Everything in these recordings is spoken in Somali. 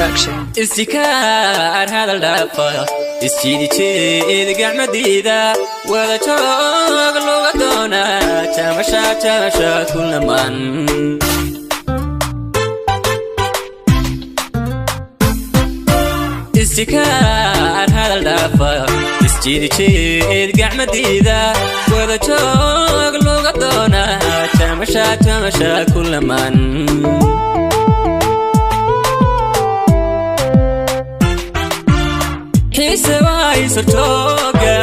Production. Istikaar hadal dhaafa, isjiidijeed gacmadiida, wada joog luga doonaa, jamasha jamasha kulaman. Istikaar hadal dhaafa, isjiidijeed gacmadiida, wada joog luga doonaa, jamasha jamasha kulaman. Xiise waaysortooga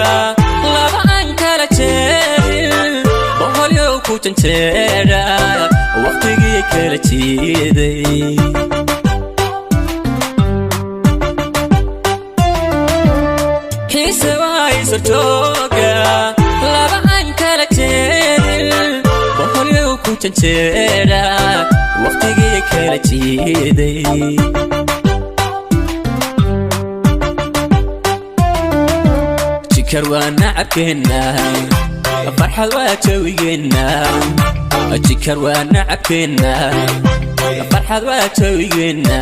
laba aan kala jeedin, boqolyow ku janjeedha, wakhtigii kala jiiday. Xiise waaysortooga laba aan kala jeedin, boqolyow ku janjeedha, wakhtigii kala jiiday. Jikar waa nacabkeenna, farxad waa jawigeenna. Jikar waa nacabkeenna, farxad waa jawigeenna.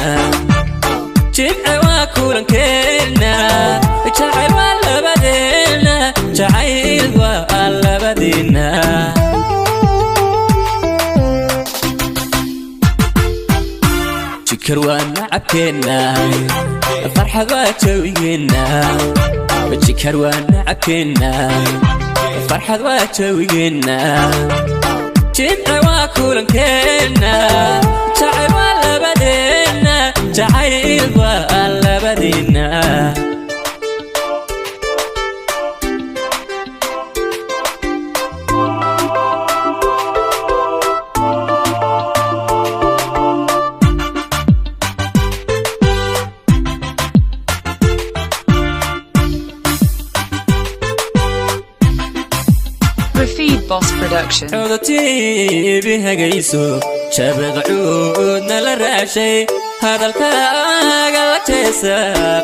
Jimce waa kulankeenna, jacayl waa labadeenna, jacayl waa labadeenna. Jikar waa nacabkeenna, farxad waa jawigeenna. Jikar waa nacabkeenna, farxad waa jawigeenna. Jimce waa kulankeenna, jacayl waa labadeenna, jacayl waa labadeenna. Rafid Boss Production. Codatiibi hagayso, jabaqcuudna la raashay, hadalkaaga la jeesa,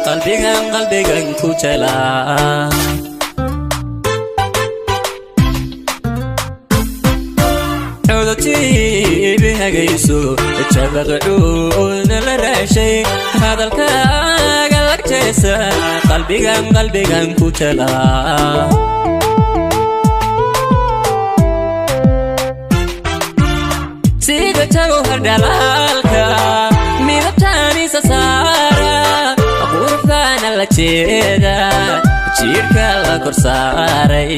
qalbigan qalbigan ku jelaa. Codatiibi hagayso, jabaqcuudna la raashay, hadalkaaga la jeesa, qalbigan qalbigan ku jelaa. Sida jawhar dhalaalka midabtaanisa saara, quruxdaana la jeeda, jiirhka la kor saaray.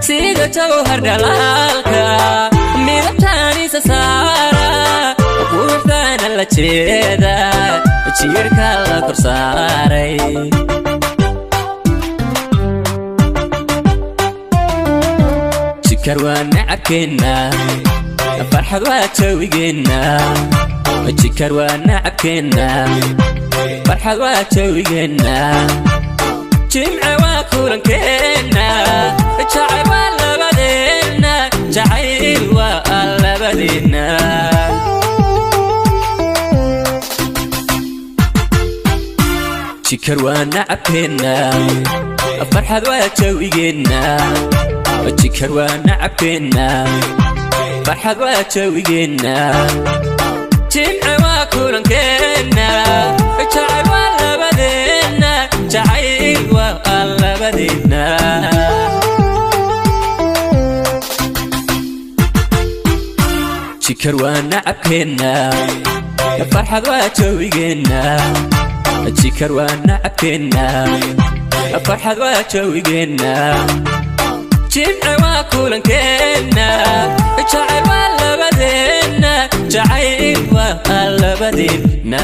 Sida jawhar dhalaalka midabtaanisa saara, quruxdaana la jeeda, jiirhka la kor saaray. Jikar waa nacabkeenna, farxad waa jawigeenna. Jikar waa nacabkeenna, farxad waa jawigeenna. Jimce waa kulankeenna, jacayl waa labadeenna, jacayl waa labadeenna. Jikar waa nacabkeenna, farxad waa jawigeenna. Jikar waa nacabkeenna, farxad waa jawigeenna. Jimce waa kulankeenna, jacayl waa labadeenna, jacayl waa labadeenna. Jikar waa nacabkeenna, farxad waa jawigeenna. Jikar waa nacabkeenna, farxad waa jawigeenna. Jimce waa kulankeenna, jacayl waa labadeenna, jacayl waa labadeenna.